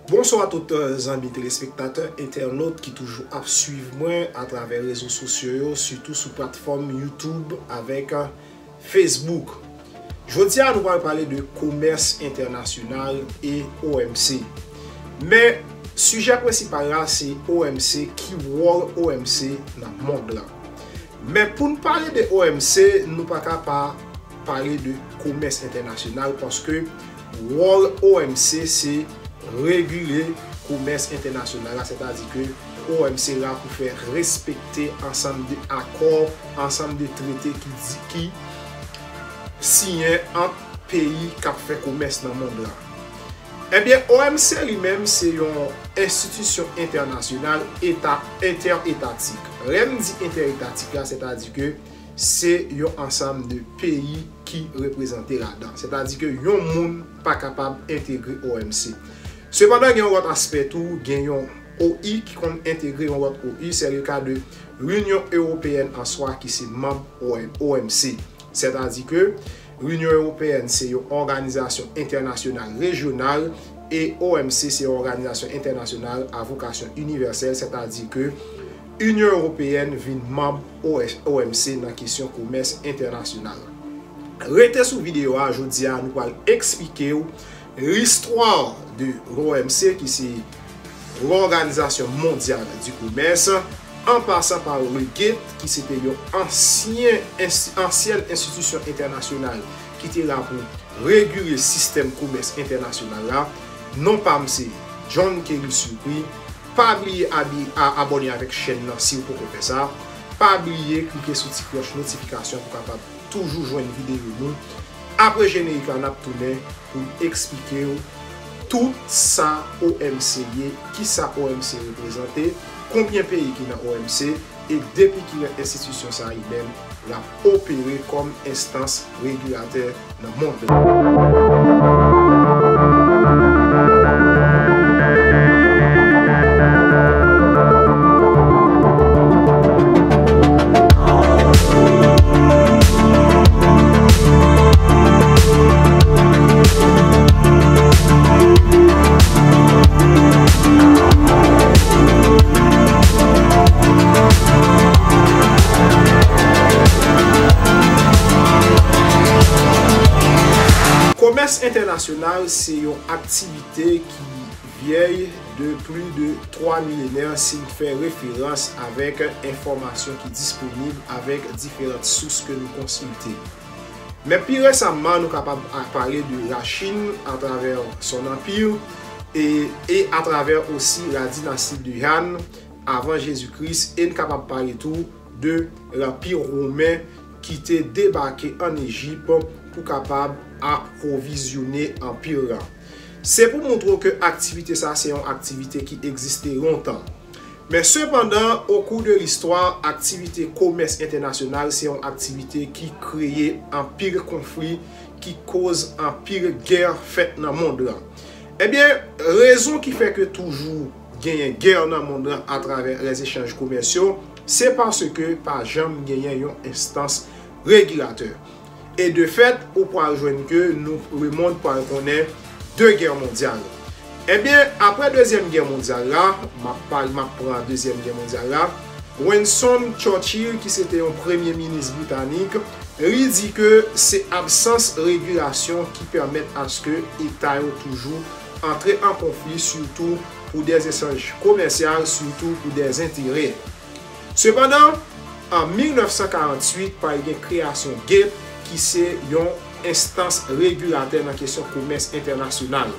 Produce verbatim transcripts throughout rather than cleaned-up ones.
Bonswa tout, euh, zanmi telespektatè, entènot ki toujou ap swiv mwen atravè rezo sosyo yo, sitou sou platfòm YouTube avèk, euh, Facebook. Jodi a, nou pral pale de komès entènasyonal e O M C. Men, sijè prensipal la, se O M C, ki wòl O M C nan mond lan. Men pou n pale de O M C, nou pa ka pa pale de komès entènasyonal, paske wòl O M C se regile komès entènasyonal la, sètadi ke O M C la pou fè respekte ansanm de akò, ansanm de trete ki di, ki siyen ant peyi k ap fè komès nan mond lan. Ebyen, O M C li menm se yon enstitisyon entènasyonal eta, entèetatik. Lè m di entèetatik la, sètadi ke se yon ansanm de peyi ki reprezante ladan. Sètadi ke yon moun pa kapab entegre O M C. Sepandan, gen yon lòt aspè tou, gen yon O I ki konn entegre yon lòt O I, c'est le cas de l'Union européenne en soi ki se manm O M, O M C. Sètadi ke Linyon Ewopeyèn se yon òganizasyon entènasyonal rejyonal e O M C se yon òganizasyon entènasyonal a vokasyon inivèsèl, sètadi ke Inyon Ewopeyèn vin manm O M C nan kesyon komès entènasyonal. Rete sou videyo a, jodi a nou pral eksplike w listwa de l'O M C ki se l'Organisation Mondiale du Commerce, an pasan pa le gate, ki se te yon ansyen ensti-, ansyèn enstitisyon entènasyonal ki te la pou regile sistèm komès entènasyonal la. Non pa m se John Kelly Surpris. Pa bliye abi-, a-, abòne avèk chèn nan si w poko fè sa. Pa bliye klike sou ti klòch notifikasyon pou w kapab toujou jwenn videyo nou. Apre jenerik la, n ap tounen pou n eksplike w tout sa O M C ye, kisa O M C reprezante, konbyen peyi ki nan O M C, e depi kilè enstitisyon sa a li menm l ap opere kòm enstans regilatè nan mond lan. Komès entènasyonal se yon aktivite ki vyèy de plis de twa milenè si n fè referans avèk enfòmasyon ki disponib avèk diferan sous ke nou konsilte. Men pi resaman, nou kapab a-, pale de Lachin atravè son anpi e, e atravè osi la dinasti de Han avan Jezi Kris, e n kapab pale tou de lanpi women ki te debake ann Ejip pou kapab apwovizyone anpi l lan. Se pou montre w ke aktivite sa a se yon aktivite ki egziste lontan. Men sepandan, okou de listwa, aktivite komès entènasyonal se yon aktivite ki kreye anpil konfli, ki koz anpil gè fèt nan mond lan. Ebyen, rezon ki fè ke toujou genyen gè nan mond lan atravè lèzechanj komèsyal, se paske pa janm genyen yon enstans regilatè. E de fèt, ou pral jwenn ke nou, lemonn pral konnen de gè mondyal. Ebyen, apre Dezyèm Gè mondyal la, m ap pale, m ap pran Dezyèm Gè mondyal la, Winston Churchill, ki se te yon premye minis britanik, li di ke se absans regilasyon ki pèmèt aske eta yo toujou antre an konfli, sitou pou dèzechanj komèsyal, sitou pou dèzenterè. Sepandan, an mil nèf san karanntuit, pral gen kreyasyon gate, ki se yon enstans regilatè nan kesyon komès entènasyonal.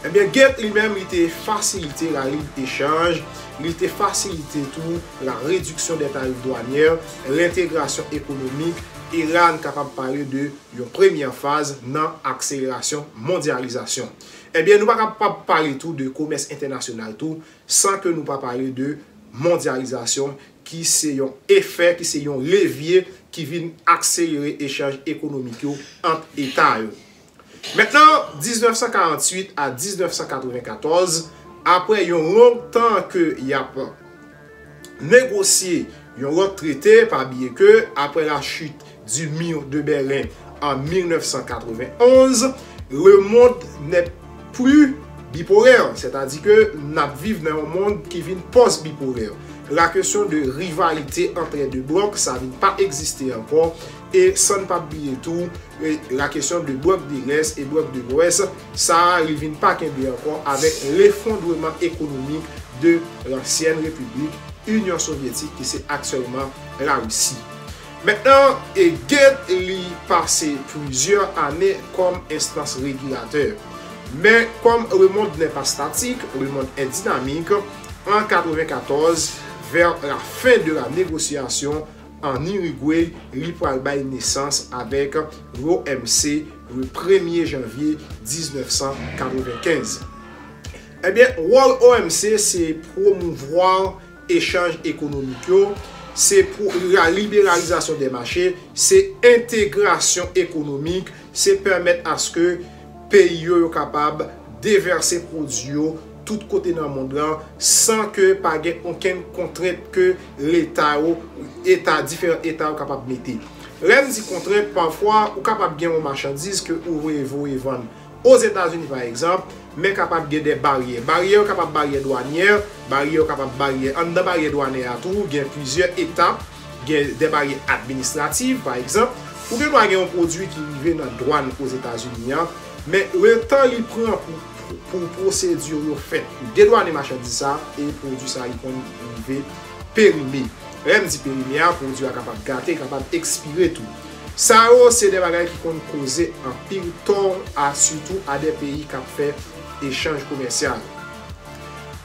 Ebyen, gate li menm, li te fasilite la lib echanj, li te fasilite tou la rediksyon dè tarif dwanyè, lentegrasyon ekonomik, E la, n kapab pale de yon premyè faz nan akselerasyon mondyalizasyon. Ebyen, nou pa kapab pale tou de komès entènasyonal tou, san ke nou pa pale de mondyalizasyon, ki se yon efè, ki se yon levye ki vin akselere echanj ekonomik yo ant eta yo. Mentnan, diznèf san karanntuit a diznèf san katrevenkatòz, apre yon long tan ke y ap negosye yon lòt trete, pa bliye ke apre la chute du mur de Berlin an mil nèf san katrevenn onz, le monde n'est plus bipolaire, sètadi ke n ap viv nan yon mond ki vin pòs bipolè. La kesyon de rivalite ant lè de blòk, sa vin pa egziste ankò, e san n pa bliye tou, e la kesyon de blòk de lès e blòk de lwès, sa a, li vin pa kenbe ankò avèk lefondreman ekonomik de lansyèn repiblik Inyon Sovyetik, ki se aktyèlman Larisi. Mentnan, e Gates, li pase plizyè ane kòm enstans regilatè. Men, comme le monde n'est pas statique, le monde est dynamique, an katrevenkatòz, vers la fin de la négociation, an Irigwe, li pral bay nesans avèk l'O M C le premye janvye diznèf san katrevenkenz. Ebyen, wòl O M C se pwomouvwa echanj ekonomik yo, se pou la liberalizasyon de mache, se entegrasyon ekonomik, se pèmèt aske peyi yo, yo kapab devèse pwodui yo tout kote nan mond lan, san ke pa gen okenn kontrent ke leta yo, eta, diferan eta yo kapab mete. Lè m di kontrent, pafwa, ou kapab gen yon machandiz ke ou vle voye vann Ozetazini, pa egzanp, men kapab gen de baryè. Baryè yo kapab baryè dwanyè, baryè yo kapab baryè anndan baryè dwanyè a tou, gen plizyè etap, gen de baryè administratif, pa egzanp, ou gen dwa gen yon pwodui ki rive nan dwàn Ozetazini an, men letan li pran pou, pou pwosedi yo fèt pou dedwane machandiz sa, e pwodui sa li konn rive perime. Lè m di perime a, pwodui a kapab gate, kapab ekspire tou. Sa yo se de bagay ki konn koze anpil tò, a sitou a de peyi k ap fè echanj komèsyal.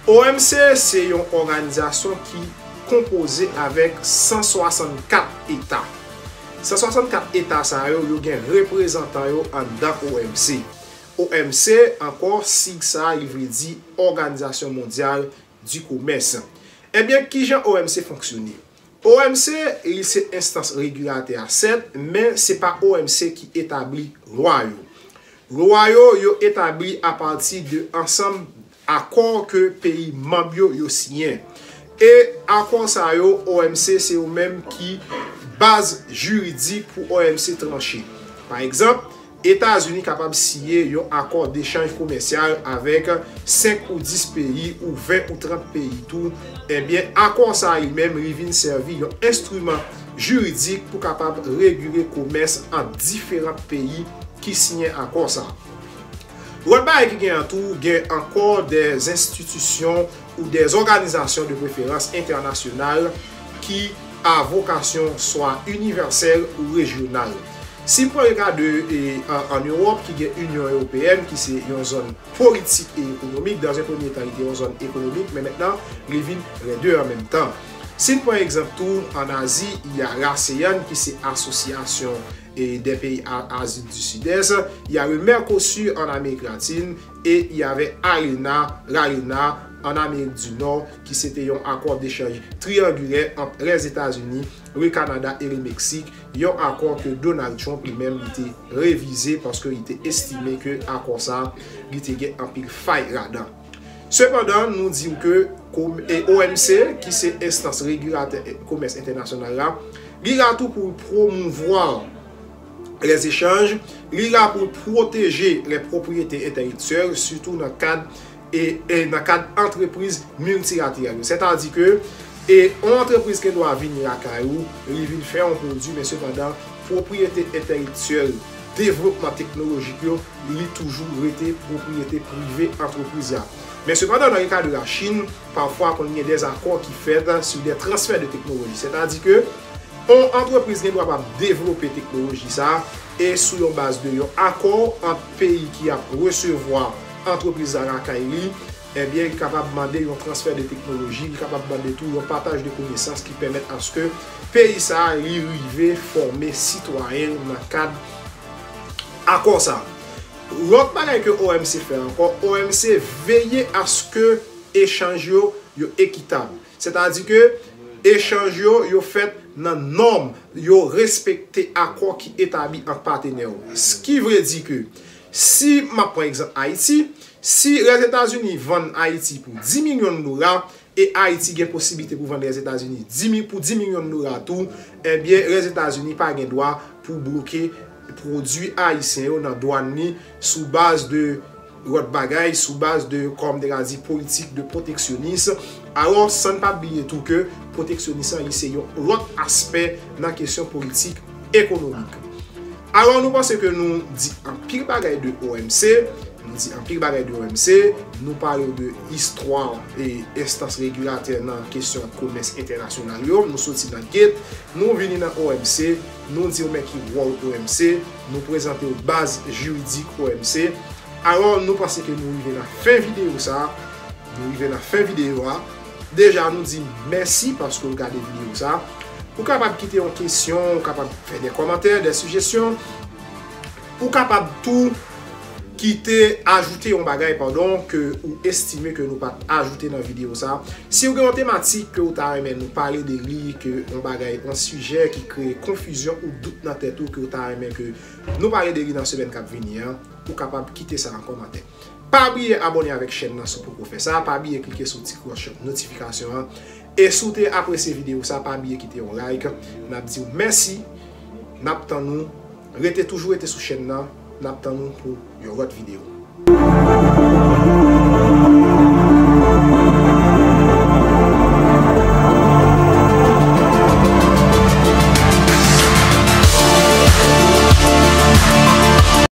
O M C se yon òganizasyon ki konpoze avèk san swasannkat eta. San swasannkat eta sa yo, yo gen reprezantan yo anndan O M C. O M C, ankò, sig sa a, li vle di Òganizasyon Mondyal di Komès. Ebyen, kijan O M C fonksyone? O M C, li se enstans regilatè a, sèt, men se pa O M C ki etabli lwa yo. Lwa yo, yo etabli apati de ansanm akò ke peyi manm yo, yo siyen. E akò sa yo, O M C se yo menm ki baz jiridik pou O M C tranche. Pa egzanp, Etazini kapab siyen yon akò dechanj komèsyal avèk senk ou dis peyi ou ven ou trant peyi tou, ebyen, akò sa a li menm, li vin sèvi yon enstriman jiridik pou kapab regile komès ant diferan peyi ki siyen akò sa a. Lòt bagay ki gen an tou, gen ankò de enstitisyon ou de òganizasyon de preferans entènasyonal ki a vokasyon swa inivèsèl ou rejyonal. Si n pran le ka de, e, an, an Ewòp, ki gen Inyon Ewopeyèn, ki se yon zòn politik e ekonomik, dans un premier temps, li te yon zòn ekonomik, men mentnan, li vin les deux en même temps. Si n pran egzanp tou, an Azi, y a l'ASEAN, ki se asosyasyon, e, de peyi a, Azi di Sidès, y a le Mercosur an Amerik Latin, e y avè ALENA, l'ALENA, an Amerik di Nò, ki se te yon akò dechanj triyangilè ant Lèzetazini, le Kanada e le Meksik, yon akò ke Donald Trump li menm li te revize paske li te estime ke akò sa a, li te gen anpil fay ladan. Sepandan, nou di w ke kom-, e, O M C, ki se enstans regilatè, e, komès entènasyonal la, li la tou pou l pwomouvwa lèzechanj, li la pou l pwoteje lè pwopriyete entèlektyèl, sitou nan kad, e, e nan kad antrepriz miltilateral yo. Sètadi ke, e, yon antrepriz gen dwa vini lakay ou, li vin fè yon pwodui, men sepandan, pwopriyete entèlektyèl, devlopman teknolojik yo, li toujou rete pwopriyete prive antrepriz la. Men sepandan, nan le ka de la Chine, pafwa konn gen de akò ki fèt sou de transfè de teknoloji. Sètadi ke yon antrepriz gen dwa pa devlope teknoloji sa a, e sou yon baz de yon akò ant peyi ki ap resevwa antrepriz la lakay li, ebyen, li kapab mande yon transfè de teknoloji, li kapab mande tou yon pataj de konesans ki pèmèt aske peyi sa a li rive fòme sitwayen nan kad akò sa a. Lòt bagay ke O M C fè ankò, O M C veye aske echanj yo, yo ekitab. Sètadi ke echanj yo, yo fèt nan nòm, yo respekte akò ki etabli ant patenè yo. S ki vle di ke si m ap pran egzanp Ayiti, si Lèzetazini vann Ayiti pou dis milyon dola, e Ayiti gen posiblite pou vann Lèzetazini dis mil, pou dis milyon dola tou, ebyen, Lèzetazini pa gen dwa pou bloke pwodui ayisyen yo nan dwàn li sou baz de lòt bagay, sou baz de, kòm te ka di, politik de pwoteksyonis. Alò, san n pa bliye tou ke pwoteksyonis lan, li se yon lòt aspè nan kesyon politik ekonomik. Alò, nou panse ke nou di anpil bagay de O M C, nou di anpil bagay de O M C, nou pale de istwa e enstans regilatè nan kesyon komès entènasyonal yo, nou soti nan gate, nou vini nan O M C, nou di w men ki wòl O M C, nou prezante w baz jiridik O M C. Alò, nou panse ke nou rive nan fen videyo sa a, nou rive nan fen videyo a. Deja, nou di mèsi paske w gade videyo sa a. Ou kapab kite yon kesyon, ou kapab fè de kòmantè, de sijesyon. Ou kapab tou kite, ajoute yon bagay, padon, ke ou estime ke nou pa t ajoute nan videyo sa a. Si w gen yon tematik ke w ta renmen nou pale de li, ke yon bagay, yon sijè ki kreye konfizyon ou dout nan tèt ou, ke w ta renmen ke nou pale de li nan semèn k ap vini an, ou kapab kite sa an kòmantè. Pa bliye abòne avèk chèn nan si w poko fè sa. Pa bliye klike sou ti klòch notifikasyon an. E si w te apresye videyo sa, pa bliye kite yon like. N ap di w mèsi. N ap tann ou. Rete, toujou rete sou chèn nan. N ap tann ou pou yon lòt videyo.